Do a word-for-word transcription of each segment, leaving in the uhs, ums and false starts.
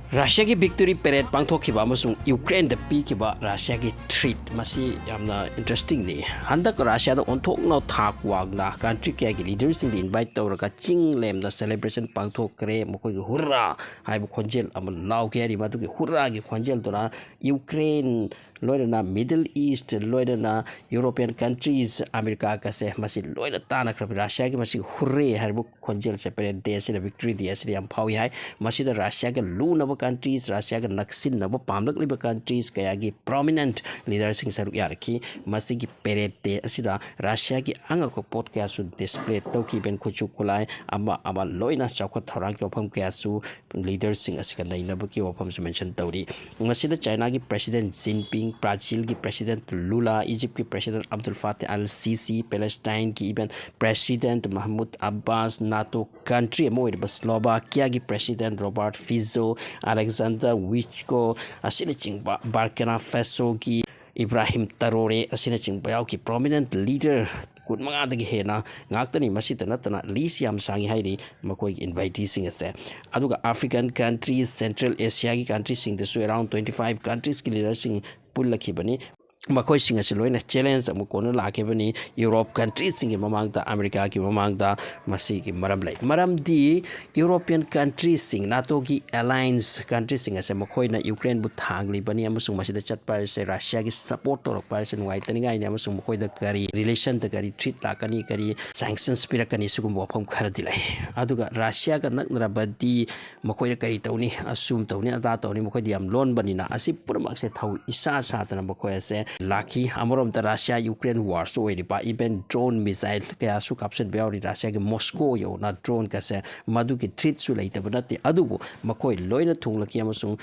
ꯔꯁꯤꯌꯥꯒꯤ victory parade ꯄꯥꯡꯊꯣꯛꯈꯤꯕ ꯑꯃꯁꯨꯡ ꯌꯨꯀ꯭ꯔꯦꯟꯗ ꯄꯤꯈꯤꯕ ꯔꯁꯤꯌꯥꯒꯤ ꯊ꯭ꯔꯤꯠ, ꯃꯁꯤ ꯌꯥꯝꯅ ꯏꯟꯇꯔꯦꯁꯇꯤꯡꯅꯤ꯫ ꯍꯟꯗꯛ ꯔꯁꯤꯌꯥꯗ ꯑꯣꯟꯊꯣꯛꯅ ꯊꯥꯛ ꯋꯥꯡꯅ ꯀꯟꯇ꯭ꯔꯤ ꯀꯌꯥꯒꯤ ꯂꯤꯗꯔꯁꯤꯡꯗ ꯏꯟꯚꯥꯏꯠ ꯇꯧꯔꯒ ꯆꯤꯡ ꯂꯦꯝꯅ ꯁꯦꯂꯦꯕ꯭ꯔꯦꯁꯟ ꯄꯥꯡꯊꯣꯛꯈ꯭ꯔꯦ꯫ ꯃꯈꯣꯏꯒꯤ ꯍꯨꯔꯥ ꯍꯥꯏꯕ ꯈꯣꯟꯖꯦꯜ ꯑꯃ ꯂꯥꯎꯈꯤ ꯍꯥꯏꯔꯤ꯫ ꯃꯗꯨꯒꯤ ꯍꯨꯔꯥꯒꯤ ꯈꯣꯟꯖꯦꯜꯗꯨꯅ ꯌꯨꯀ꯭ꯔꯦꯟ, ꯂꯣꯏꯅꯅ ꯃꯤꯗꯜ ꯏꯁ꯭ꯠ, ꯂꯣꯏꯅꯅ ꯌꯨꯔꯣꯄꯤꯌꯟ ꯀꯟꯇ꯭ꯔꯤꯁ, ꯑꯃꯦꯔꯤꯀꯥꯒꯁꯦ ꯃꯁꯤ ꯂꯣꯏꯅ ꯇꯥꯟꯅꯈ꯭ꯔꯕ꯫ ꯔꯁꯤꯌꯥꯒꯤ ꯃꯁꯤ ꯍꯨꯔꯦ ꯍꯥꯏꯔꯤꯕ ꯈꯣꯟꯖꯦꯜꯁꯦ ꯄꯦꯔꯦꯗ ꯗꯦ ꯑꯁꯤꯗ, ꯕꯤꯛꯇꯣꯔꯤ ꯗꯦ ꯑꯁꯤꯗ ꯌꯥꯝ ꯐꯥꯎꯏ ꯍꯥꯏ꯫ ꯃꯁꯤꯗ ꯔꯁꯤꯌꯥꯒ ꯂꯨꯅꯕ ꯀꯟꯇ꯭ꯔꯤꯁ, ꯔꯁꯤꯌꯥꯒ ꯅꯛꯁꯤꯟꯅꯕ ꯄꯥꯝꯂꯛꯂꯤꯕ ꯀꯟꯇ꯭ꯔꯤꯁ ꯀꯌꯥꯒꯤ ꯄ꯭ꯔꯣꯃꯤꯅꯦꯟꯠ ꯂꯤꯗꯔꯁꯤꯡ ꯁꯔꯨꯛ ꯌꯥꯔꯛꯈꯤ꯫ ꯃꯁꯤꯒꯤ ꯄꯦꯔꯦꯗ ꯗꯦ ꯑꯁꯤꯗ ꯔꯁꯤꯌꯥꯒꯤ ꯑꯉꯛꯄ ꯄꯣꯠ ꯀꯌꯥꯁꯨ ꯗꯤꯁꯄ꯭ꯂꯦ ꯇꯧꯈꯤ꯫ ꯏꯚꯦꯟ ꯈꯨꯠꯁꯨ ꯈꯨꯠꯂꯥꯏ ꯑꯃ ꯑꯃ ꯂꯣꯏꯅ ꯆꯥꯎꯈꯠ ꯊꯧꯔꯥꯡꯒꯤ ꯋꯥꯐꯝ ꯀꯌꯥꯁꯨ ꯂꯤꯗꯔꯁꯤꯡ ꯑꯁꯤꯒ ꯅꯩꯅꯕꯒꯤ ꯋꯥꯐꯝꯁꯨ ꯃꯦꯟꯁꯟ ꯇꯧꯔꯤ꯫ ꯃꯁꯤꯗ ꯆꯥꯏꯅꯥꯒꯤ ꯄ꯭ꯔꯦꯁꯤꯗꯦꯟꯠ ꯖꯤꯟꯄꯤꯡ, ꯕ꯭ꯔꯥꯖꯤꯜꯒꯤ ꯄ꯭ꯔꯦꯁꯤꯗꯦꯟꯠ ꯂꯨꯂꯥ, ꯏꯖꯤꯞꯀꯤ ꯄ꯭ꯔꯦꯁꯤꯗꯦꯟꯠ ꯑꯕꯗꯨꯜ ꯐꯥꯇꯥꯍ ꯑꯜ ꯁꯤꯁꯤ, ꯄꯦꯂꯦꯁꯇꯥꯏꯟꯒꯤ ꯏꯚꯦꯟ ꯄ꯭ꯔꯦꯁꯤꯗꯦꯟꯠ ꯃꯍꯃꯨꯗ ꯑꯕꯥꯁ, ꯅꯥꯇꯣ ꯀꯟꯇ꯭ꯔꯤ ꯑꯃ ꯑꯣꯏꯔꯤꯕ ꯁ꯭ꯂꯣꯚꯥꯀꯤꯌꯥꯒꯤ ꯄ꯭ꯔꯦꯁꯤꯗꯦꯟꯠ ꯔꯣꯕꯥꯔꯠ ꯐꯤꯖꯣ, ꯑꯂꯦꯛꯖꯥꯟꯗꯔ ꯋꯤꯆꯀꯣ ꯑꯁꯤꯅꯆꯤꯡꯕ, ꯕꯥꯔꯀꯤꯅꯥ ꯐꯦꯁꯣꯒꯤ ꯏꯕ꯭ꯔꯥꯍꯤꯝ ꯇꯔꯣꯔꯦ ꯑꯁꯤꯅꯆꯤꯡꯕ ꯌꯥꯎꯈꯤ꯫ ꯄ꯭ꯔꯣꯃꯤꯅꯦꯟꯠ ꯂꯤꯗꯔ ꯀꯨꯟꯃꯉꯥꯗꯒꯤ ꯍꯦꯟꯅ ꯉꯥꯛꯇꯅꯤ꯫ ꯃꯁꯤꯇ ꯅꯠꯇꯅ ꯂꯤꯁ ꯌꯥꯝ ꯁꯥꯡꯉꯤ ꯍꯥꯏꯔꯤ ꯃꯈꯣꯏꯒꯤ ꯏꯟꯚꯥꯏꯇꯤꯁꯤꯡ ꯑꯁꯦ꯫ ꯑꯗꯨꯒ ꯑꯥꯐ꯭ꯔꯤꯀꯥꯟ ꯀꯟꯇ꯭ꯔꯤꯁ, ꯁꯦꯟꯇ꯭ꯔꯦꯜ ꯑꯦꯁꯤꯌꯥꯒꯤ ꯀꯟꯇ꯭ꯔꯤꯁꯤꯡꯗꯁꯨ around twenty five ꯀꯟꯇ꯭ꯔꯤꯁꯀꯤ ꯂꯤꯗꯔꯁꯤꯡ ꯄꯨꯜꯂꯛꯈꯤꯕꯅꯤ꯫ ꯃꯈꯣꯏꯁꯤꯡ ꯑꯁꯤ ꯂꯣꯏꯅ ꯆꯦꯂꯦꯟꯖ ꯑꯃ ꯀꯣꯟꯅ ꯂꯥꯛꯈꯤꯕꯅꯤ ꯌꯨꯔꯣꯞ ꯀꯟꯇ꯭ꯔꯤꯁꯤꯡꯒꯤ ꯃꯃꯥꯡꯗ, ꯑꯃꯦꯔꯤꯀꯥꯒꯤ ꯃꯃꯥꯡꯗ꯫ ꯃꯁꯤꯒꯤ ꯃꯔꯝ ꯂꯩ꯫ ꯃꯔꯝꯗꯤ ꯌꯨꯔꯣꯄꯤꯌꯟ ꯀꯟꯇ꯭ꯔꯤꯁꯤꯡ, ꯅꯥꯇꯣꯒꯤ ꯑꯦꯂꯥꯏꯟꯁ ꯀꯟꯇ꯭ꯔꯤꯁꯤꯡ ꯑꯁꯦ ꯃꯈꯣꯏꯅ ꯌꯨꯀ꯭ꯔꯦꯟꯕꯨ ꯊꯥꯡꯂꯤꯕꯅꯤ ꯑꯃꯁꯨꯡ ꯃꯁꯤꯗ ꯆꯠꯄ ꯍꯥꯏꯔꯤꯁꯦ ꯔꯁꯤꯌꯥꯒꯤ ꯁꯄꯣꯔꯠ ꯇꯧꯔꯛꯄ ꯍꯥꯏꯔꯤꯁꯦ ꯅꯨꯡꯉꯥꯏꯇꯅꯤꯡꯉꯥꯏꯅꯤ ꯑꯃꯁꯨꯡ ꯃꯈꯣꯏꯗ ꯀꯔꯤ ꯔꯤꯂꯦꯁꯟꯗ ꯀꯔꯤ ꯊ꯭ꯔꯤꯠ ꯂꯥꯛꯀꯅꯤ, ꯀꯔꯤ ꯁꯦꯡꯁꯟꯁ ꯄꯤꯔꯛꯀꯅꯤ, ꯁꯤꯒꯨꯝꯕ ꯋꯥꯐꯝ ꯈꯔꯗꯤ ꯂꯩ꯫ ꯑꯗꯨꯒ ꯔꯁꯤꯌꯥꯒ ꯅꯛꯅꯔꯕꯗꯤ ꯃꯈꯣꯏꯅ ꯀꯔꯤ ꯇꯧꯅꯤ, ꯑꯁꯨꯝ ꯇꯧꯅꯤ, ꯑꯗꯥ ꯇꯧꯅꯤ, ꯃꯈꯣꯏꯗꯤ ꯌꯥꯝ ꯂꯣꯟꯕꯅꯤꯅ꯫ ꯑꯁꯤ ꯄꯨꯝꯅꯃꯛꯁꯦ ꯊꯧ ꯏꯁꯥ ꯁꯥꯗꯅ ꯃꯈꯣꯏ ꯑꯁꯦ ꯂꯥꯛꯈꯤ꯫ ꯑꯃꯔꯣꯝꯗ ꯔꯁꯤꯌꯥ ꯌꯨꯀ꯭ꯔꯦꯟ ꯋꯥꯔꯁꯨ ꯑꯣꯏꯔꯤꯕ, ꯏꯚꯦꯟ ꯗ꯭ꯔꯣꯟ ꯃꯤꯁꯥꯏꯜ ꯀꯌꯥꯁꯨ ꯀꯥꯞꯁꯤꯟꯕ ꯌꯥꯎꯔꯤ ꯔꯁꯤꯌꯥꯒꯤ ꯃꯣꯁꯀꯣ ꯌꯧꯅ ꯗ꯭ꯔꯣꯟꯒꯁꯦ꯫ ꯃꯗꯨꯒꯤ ꯊ꯭ꯔꯤꯠꯁꯨ ꯂꯩꯇꯕ ꯅꯠꯇꯦ, ꯑꯗꯨꯕꯨ ꯃꯈꯣꯏ ꯂꯣꯏꯅ ꯊꯨꯡꯂꯛꯈꯤ ꯑꯃꯁꯨꯡ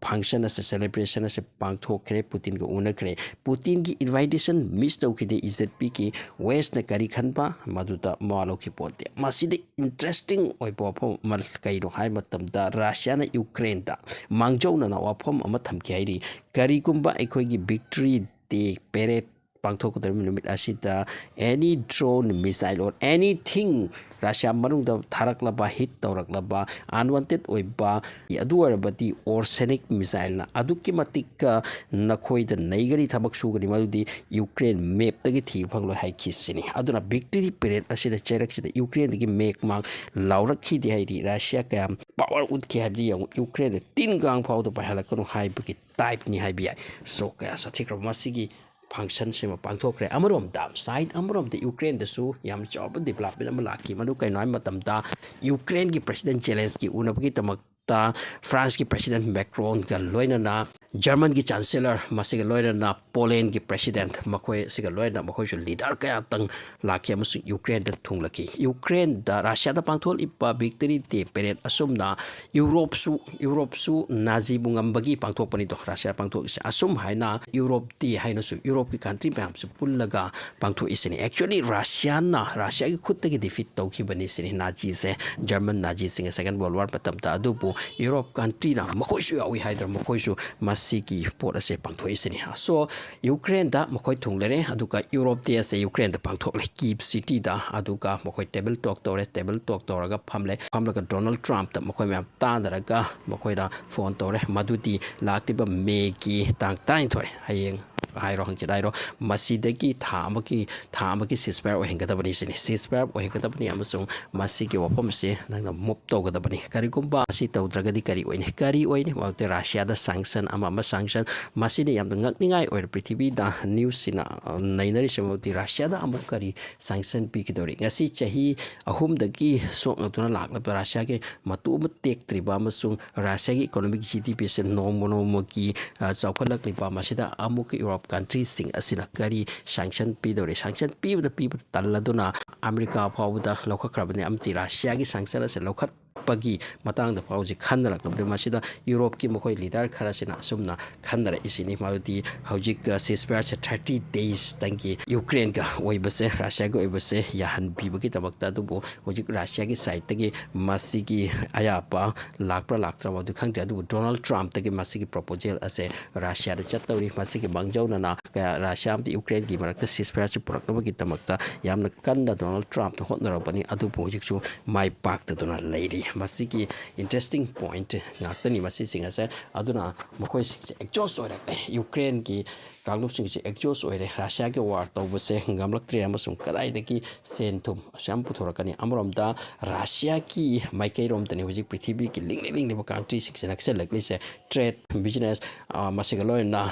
ꯐꯪꯁꯟ ꯑꯁꯦ, ꯁꯦꯂꯦꯕ꯭ꯔꯦꯁꯟ ꯑꯁꯦ ꯄꯥꯡꯊꯣꯛꯈ꯭ꯔꯦ, ꯄꯨꯇꯤꯟꯒ ꯎꯅꯈ꯭ꯔꯦ꯫ ꯄꯨꯇꯤꯟꯒꯤ ꯏꯟꯚꯥꯏꯇꯦꯁꯟ ꯃꯤꯁ ꯇꯧꯈꯤꯗꯦ ꯏꯖꯠ ꯄꯤꯈꯤ꯫ ꯋꯦꯁꯅ ꯀꯔꯤ ꯈꯟꯕ, ꯃꯗꯨꯗ ꯃꯋꯥ ꯂꯧꯈꯤꯕ ꯄꯣꯠꯇꯦ꯫ ꯃꯁꯤꯗ ꯏꯟꯇꯔꯦꯁꯇꯤꯡ ꯑꯣꯏꯕ ꯋꯥꯐꯝ ꯑꯃ ꯀꯩꯅꯣ ꯍꯥꯏꯕ ꯃꯇꯝꯗ, ꯔꯁꯤꯌꯥꯅ ꯌꯨꯀ꯭ꯔꯦꯟꯗ ꯃꯥꯡꯖꯧꯅꯅ ꯋꯥꯐꯝ ꯑꯃ ꯊꯝꯈꯤ ꯍꯥꯏꯔꯤ꯫ ꯀꯔꯤꯒꯨꯝꯕ ꯑꯩꯈꯣꯏꯒꯤ ꯕꯤꯛꯇ꯭ꯔꯤ ꯗꯦ ꯄꯦꯔꯦꯗ ꯄꯥꯡꯊꯣꯛꯀꯗꯧꯔꯤꯕ ꯅꯨꯃꯤꯠ ꯑꯁꯤꯗ any drone, missile or anything Russia ꯃꯅꯨꯡꯗ ꯊꯥꯔꯛꯂꯕ, hit ꯇꯧꯔꯛꯂꯕ, unwanted ꯑꯣꯏꯕ, ꯑꯗꯨ ꯑꯣꯏꯔꯕꯗꯤ arsenic missileꯅ ꯑꯗꯨꯛꯀꯤ ꯃꯇꯤꯛ ꯅꯈꯣꯏꯗ ꯅꯩꯒꯅꯤ, ꯊꯕꯛ ꯁꯨꯒꯅꯤ, ꯃꯗꯨꯗꯤ ꯌꯨꯀ꯭ꯔꯦꯟ ꯃꯦꯞꯇꯒꯤ ꯊꯤꯕ ꯐꯪꯂꯣꯏ ꯍꯥꯏꯈꯤꯁꯤꯅꯤ꯫ ꯑꯗꯨꯅ victory parade ꯑꯁꯤꯗ ꯆꯩꯔꯛꯁꯤꯗ ꯌꯨꯀ꯭ꯔꯦꯟꯗꯒꯤ ꯃꯦꯛ ꯃꯥꯡ ꯂꯥꯎꯔꯛꯈꯤꯗꯦ ꯍꯥꯏꯗꯤ ꯔꯁꯤꯌꯥ ꯀꯌꯥꯝ power ꯎꯠꯈꯤ ꯍꯥꯏꯕꯗꯤ ꯌꯦꯡꯉꯨ꯫ ꯌꯨꯀ꯭ꯔꯦꯟꯗ ꯇꯤꯟ ꯀꯥꯡ ꯐꯥꯎꯗ ꯄꯥꯏꯍꯜꯂꯛꯀꯅꯨ ꯍꯥꯏꯕꯒꯤ typeꯅꯤ ꯍꯥꯏꯕ ꯌꯥꯏ꯫ So ꯀꯌꯥ ꯁꯥꯊꯤꯈ꯭ꯔꯕ ꯃꯁꯤꯒꯤ functionꯁꯤꯃ ꯄꯥꯡꯊꯣꯛꯈ꯭ꯔꯦ꯫ ꯑꯃꯔꯣꯝꯗ, side ꯑꯃꯔꯣꯝꯗ ꯌꯨꯀ꯭ꯔꯦꯟꯗꯁꯨ ꯌꯥꯝ ꯆꯥꯎꯕ development ꯑꯃ ꯂꯥꯛꯈꯤ꯫ ꯃꯗꯨ ꯀꯩꯅꯣ ꯍꯥꯏꯕ ꯃꯇꯝꯗ, ꯌꯨꯀ꯭ꯔꯦꯟꯒꯤ President Zelensky ꯎꯅꯕꯒꯤꯗꯃꯛꯇ ꯐ꯭ꯔꯥꯟꯁꯀꯤ President Macronꯒ ꯂꯣꯏꯅꯅ, ꯖꯔꯃꯟꯒꯤ Chancellor ꯃꯁꯤꯒ ꯂꯣꯏꯅꯅ, ꯄꯣꯂꯦꯟꯒꯤ President ꯃꯈꯣꯏ ꯑꯁꯤꯒ ꯂꯣꯏꯅꯅ ꯃꯈꯣꯏꯁꯨ leader ꯀꯌꯥꯇꯪ ꯂꯥꯛꯈꯤ ꯑꯃꯁꯨꯡ ꯌꯨꯀ꯭ꯔꯦꯟꯗ ꯊꯨꯡꯂꯈꯤ꯫ ꯌꯨꯀ꯭ꯔꯦꯟꯗ ꯔꯁꯤꯌꯥꯗ ꯄꯥꯡꯊꯣꯛꯂꯤꯕ victory day parade ꯑꯁꯨꯝꯅ ꯌꯨꯔꯣꯞꯁꯨ, ꯌꯨꯔꯣꯞꯁꯨ ꯅꯥꯖꯤꯕꯨ ꯉꯝꯕꯒꯤ ꯄꯥꯡꯊꯣꯛꯄꯅꯤꯗꯣ ꯔꯁꯤꯌꯥ ꯄꯥꯡꯊꯣꯛꯏꯁꯦ꯫ ꯑꯁꯨꯝ ꯍꯥꯏꯅ ꯌꯨꯔꯣꯞꯇꯤ ꯍꯥꯏꯅꯁꯨ ꯌꯨꯔꯣꯞꯀꯤ country ꯃꯌꯥꯝꯁꯨ ꯄꯨꯜꯂꯒ ꯄꯥꯡꯊꯣꯛꯏꯁꯤꯅꯤ꯫ Actually ꯔꯁꯤꯌꯥꯅ, ꯔꯁꯤꯌꯥꯒꯤ ꯈꯨꯠꯇꯒꯤ defeat ꯇꯧꯈꯤꯕꯅꯤ ꯁꯤꯅꯤ ꯅꯥꯖꯤꯁꯦ, ꯖꯔꯃꯟ ꯅꯥꯖꯤꯁꯤꯡ Second World War ꯃꯇꯝꯗ꯫ ꯑꯗꯨꯕꯨ ꯌꯨꯔꯣꯞ countryꯅ, ꯃꯈꯣꯏꯁꯨ ꯌꯥꯎꯏ ꯍꯥꯏꯗꯅ, ꯃꯈꯣꯏꯁꯨ ꯃꯁꯤꯒꯤ ꯄꯣꯠ ꯑꯁꯦ ꯄꯥꯡꯊꯣꯛꯏꯁꯤꯅꯤ꯫ So ꯌꯨꯀ꯭ꯔꯦꯟꯗ ꯃꯈꯣꯏ ꯊꯨꯡꯂꯔꯦ, ꯑꯗꯨꯒ ꯌꯨꯔꯣꯞ day ꯑꯁꯦ ꯌꯨꯀ꯭ꯔꯦꯟꯗ ꯄꯥꯡꯊꯣꯛꯂꯦ, Kyiv cityꯗ꯫ ꯑꯗꯨꯒ ꯃꯈꯣꯏ table talk ꯇꯧꯔꯦ, table talk ꯇꯧꯔꯒ ꯐꯝꯂꯦ꯫ ꯐꯝꯂꯒ ꯗꯣꯅꯥꯜꯗ ꯇ꯭ꯔꯝꯞꯇ ꯃꯈꯣꯏ ꯃꯌꯥꯝ ꯇꯥꯟꯅꯔꯒ ꯃꯈꯣꯏꯅ phone ꯇꯧꯔꯦ꯫ ꯃꯗꯨꯗꯤ ꯂꯥꯛꯂꯤꯕ ꯃꯦꯒꯤ ꯇꯥꯡ ꯇꯔꯥꯅꯤꯊꯣꯏ, ꯍꯌꯦꯡ ꯍꯥꯏꯔꯣ, ꯍꯪꯆꯤꯠ ꯍꯥꯏꯔꯣ, ꯃꯁꯤꯗꯒꯤ ꯊꯥ ꯑꯃꯒꯤ, ꯊꯥ ꯑꯃꯒꯤ ceasefire ꯑꯣꯏꯍꯟꯒꯗꯕꯅꯤ ꯁꯤꯅꯤ꯫ Ceasefire ꯑꯣꯏꯍꯟꯒꯗꯕꯅꯤ ꯑꯃꯁꯨꯡ ꯃꯁꯤꯒꯤ ꯋꯥꯐꯝꯁꯤ ꯅꯪꯅ move ꯇꯧꯒꯗꯕꯅꯤ꯫ ꯀꯔꯤꯒꯨꯝꯕ ꯃꯁꯤ ꯇꯧꯗ꯭ꯔꯒꯗꯤ ꯀꯔꯤ ꯑꯣꯏꯅꯤ? ꯀꯔꯤ ꯑꯣꯏꯅꯤ? ꯃꯗꯨꯗꯤ ꯔꯁꯤꯌꯥꯗ sanction ꯑꯃ ꯑꯃ sanction꯫ ꯃꯁꯤꯅ ꯌꯥꯝꯅ ꯉꯛꯅꯤꯡꯉꯥꯏ ꯑꯣꯏꯔꯦ꯫ ꯄ꯭ꯔꯤꯊꯤꯕꯤꯗ newsꯁꯤꯅ, ꯑ, ꯅꯩꯅꯔꯤꯁꯦ ꯃꯗꯨꯗꯤ ꯔꯁꯤꯌꯥꯗ ꯑꯃꯨꯛ ꯀꯔꯤ sanction ꯄꯤꯒꯗꯧꯔꯤ? ꯉꯁꯤ ꯆꯍꯤ ꯑꯍꯨꯝꯗꯒꯤ ꯁꯣꯛꯅꯗꯨꯅ ꯂꯥꯛꯂꯕ ꯔꯁꯤꯌꯥꯒꯤ ꯃꯇꯨ ꯑꯃ ꯇꯦꯛꯇ꯭ꯔꯤꯕ ꯑꯃꯁꯨꯡ ꯔꯁꯤꯌꯥꯒꯤ economic GDP ꯑꯁꯤ ꯅꯣꯡꯃ ꯅꯣꯡꯃꯒꯤ, ꯑ, ꯆꯥꯎꯈꯠꯂꯛꯂꯤꯕ, ꯃꯁꯤꯗ ꯑꯃꯨꯛꯀ ꯌꯨꯔꯣꯞ countryꯁꯤꯡ ꯑꯁꯤꯅ ꯀꯔꯤ sanction ꯄꯤꯗꯧꯔꯤ? Sanction ꯄꯤꯕꯗ ꯄꯤꯕꯗ ꯇꯜꯂꯗꯨꯅ ꯑꯃꯦꯔꯤꯀꯥ ꯐꯥꯎꯕꯗ ꯂꯧꯈꯠꯈ꯭ꯔꯕꯅꯤ꯫ ꯑꯃꯗꯤ ꯔꯁꯤꯌꯥꯒꯤ sanction ꯑꯁꯤ ꯂꯧꯈꯠ ꯄꯒꯤ ꯃꯇꯥꯡꯗ ꯐꯥꯎ ꯍꯧꯖꯤꯛ ꯈꯟꯅꯔꯛꯂꯕꯗ, ꯃꯁꯤꯗ ꯌꯨꯔꯣꯞꯀꯤ ꯃꯈꯣꯏ ꯂꯤꯗꯔ ꯈꯔꯁꯤꯅ ꯑꯁꯨꯝꯅ ꯈꯟꯅꯔꯛꯏꯁꯤꯅꯤ꯫ ꯃꯗꯨꯗꯤ ꯍꯧꯖꯤꯛ ceasefire ꯁꯦ thirty days ꯇꯪꯒꯤ ꯌꯨꯀ꯭ꯔꯦꯟꯒ ꯑꯣꯏꯕꯁꯦ, ꯔꯁꯤꯌꯥꯒ ꯑꯣꯏꯕꯁꯦ ꯌꯥꯍꯟꯕꯤꯕꯒꯤꯗꯃꯛꯇ꯫ ꯑꯗꯨꯕꯨ ꯍꯧꯖꯤꯛ ꯔꯁꯤꯌꯥꯒꯤ ꯁꯥꯏꯠꯇꯒꯤ ꯃꯁꯤꯒꯤ ꯑꯌꯥꯕ ꯂꯥꯛꯄ꯭ꯔꯥ ꯂꯥꯛꯇ꯭ꯔꯕ ꯑꯗꯨ ꯈꯪꯗ꯭ꯔꯦ꯫ ꯑꯗꯨꯕꯨ ꯗꯣꯅꯥꯜꯗ ꯇ꯭ꯔꯝꯞꯇꯒꯤ ꯃꯁꯤꯒꯤ ꯄ꯭ꯔꯣꯄꯣꯖꯦꯜ ꯑꯁꯦ ꯔꯁꯤꯌꯥꯗ ꯆꯠꯇꯧꯔꯤ꯫ ꯃꯁꯤꯒꯤ ꯃꯥꯡꯖꯧꯅꯅ ꯀꯌꯥ ꯔꯁꯤꯌꯥ ꯑꯃꯗꯤ ꯌꯨꯀ꯭ꯔꯦꯟꯒꯤ ꯃꯔꯛꯇ ceasefire ꯁꯦ ꯄꯨꯔꯛꯅꯕꯒꯤꯗꯃꯛꯇ ꯌꯥꯝꯅ ꯀꯟꯅ ꯗꯣꯅꯥꯜꯗ ꯇ꯭ꯔꯝꯞꯅ ꯍꯣꯠꯅꯔꯛꯄꯅꯤ꯫ ꯑꯗꯨꯕꯨ ꯍꯧꯖꯤꯛꯁꯨ ꯃꯥꯏ ꯄꯥꯛꯇꯗꯨꯅ ꯂꯩꯔꯤ꯫ ꯃꯁꯤꯒꯤ interesting point ꯉꯥꯛꯇꯅꯤ ꯃꯁꯤꯁꯤꯡ ꯑꯁꯦ꯫ ꯑꯗꯨꯅ ꯃꯈꯣꯏꯁꯤꯡꯁꯦ exhaust ꯑꯣꯏꯔꯛꯂꯦ꯫ ꯌꯨꯀ꯭ꯔꯦꯟꯒꯤ ꯀꯥꯡꯂꯨꯞꯁꯤꯡꯁꯦ exhaust ꯑꯣꯏꯔꯦ꯫ ꯔꯁꯤꯌꯥꯒ ꯋꯥꯔ ꯇꯧꯕꯁꯦ ꯉꯝꯂꯛꯇ꯭ꯔꯦ ꯑꯃꯁꯨꯡ ꯀꯗꯥꯏꯗꯒꯤ ꯁꯦꯟ ꯊꯨꯝ ꯑꯁꯨꯛ ꯌꯥꯝ ꯄꯨꯊꯣꯔꯛꯀꯅꯤ? ꯑꯃꯔꯣꯝꯗ ꯔꯁꯤꯌꯥꯒꯤ ꯃꯥꯏꯀꯩꯔꯣꯝꯗꯅꯤ ꯍꯧꯖꯤꯛ ꯄ꯭ꯔꯤꯊꯤꯕꯤꯒꯤ ꯂꯤꯡꯂꯤ ꯂꯤꯡꯂꯤꯕ country ꯁꯤꯡꯁꯦ ꯅꯛꯁꯜꯂꯛꯂꯤꯁꯦ꯫ Trade, business, ꯑ, ꯃꯁꯤꯒ ꯂꯣꯏꯅꯅ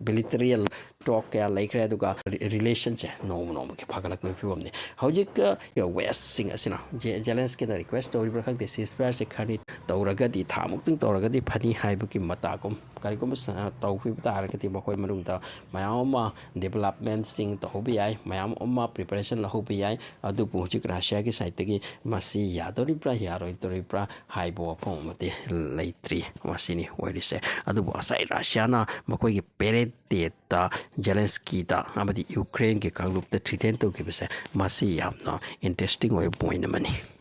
bilateral talk ꯀꯌꯥ ꯂꯩꯈ꯭ꯔꯦ꯫ ꯑꯗꯨꯒ ꯔꯤ-, relation ꯁꯦ ꯅꯣꯡꯃ ꯅꯣꯡꯃꯒꯤ ꯐꯒꯠꯂꯛꯄꯒꯤ ꯐꯤꯕꯝꯅꯤ꯫ ꯍꯧꯖꯤꯛ, ꯑ, West ꯁꯤꯡ ꯑꯁꯤꯅ ꯖꯦ-, ꯖꯦꯂꯦꯟꯁꯀꯤꯅ request ꯇꯧꯔꯤꯕ꯭ꯔꯥ ꯈꯪꯗꯦ, ceasefire ꯁꯦ ꯈꯔꯅꯤ ꯇꯧꯔꯒꯗꯤ, ꯊꯥꯃꯨꯛꯇꯪ ꯇꯧꯔꯒꯗꯤ ꯐꯅꯤ ꯍꯥꯏꯕꯒꯤ ꯃꯇꯥꯒꯨꯝ꯫ ꯀꯔꯤꯒꯨꯝꯕ ꯁ-, ꯇꯧꯈꯤꯕ ꯇꯥꯔꯒꯗꯤ ꯃꯈꯣꯏ ꯃꯅꯨꯡꯗ ꯃꯌꯥꯝ ꯑꯃ development ꯁꯤꯡ ꯇꯧꯍꯧꯕ ꯌꯥꯏ, ꯃꯌꯥꯝ ꯑꯃ preparation ꯂꯧꯍꯧꯕ ꯌꯥꯏ꯫ ꯑꯗꯨꯕꯨ ꯍꯧꯖꯤꯛ ꯔꯁꯤꯌꯥꯒꯤ ꯁꯥꯏꯠꯇꯒꯤ ꯃꯁꯤ ꯌꯥꯗꯣꯔꯤꯕ꯭ꯔꯥ ꯌꯥꯔꯣꯏꯗꯣꯔꯤꯕ꯭ꯔꯥ ꯍꯥꯏꯕ ꯋꯥꯐꯝ ꯑꯃꯗꯤ ꯂꯩꯇ꯭ꯔꯤ꯫ ꯃꯁꯤꯅꯤ ꯑꯣꯏꯔꯤꯁꯦ꯫ ꯑꯗꯨꯕꯨ ꯉꯁꯥꯏ ꯔꯁꯤꯌꯥꯅ ꯃꯈꯣꯏꯒꯤ parade day ꯇ ꯖꯦꯂꯦꯟꯁꯀꯤꯗ ꯑꯃꯗꯤ ꯌꯨꯀ꯭ꯔꯦꯟꯒꯤ ꯀꯥꯡꯂꯨꯞꯇ threaten ꯇꯧꯈꯤꯕꯁꯦ, ꯃꯁꯤ ꯌꯥꯝꯅ interesting ꯑꯣꯏꯕ point ꯑꯃꯅꯤ꯫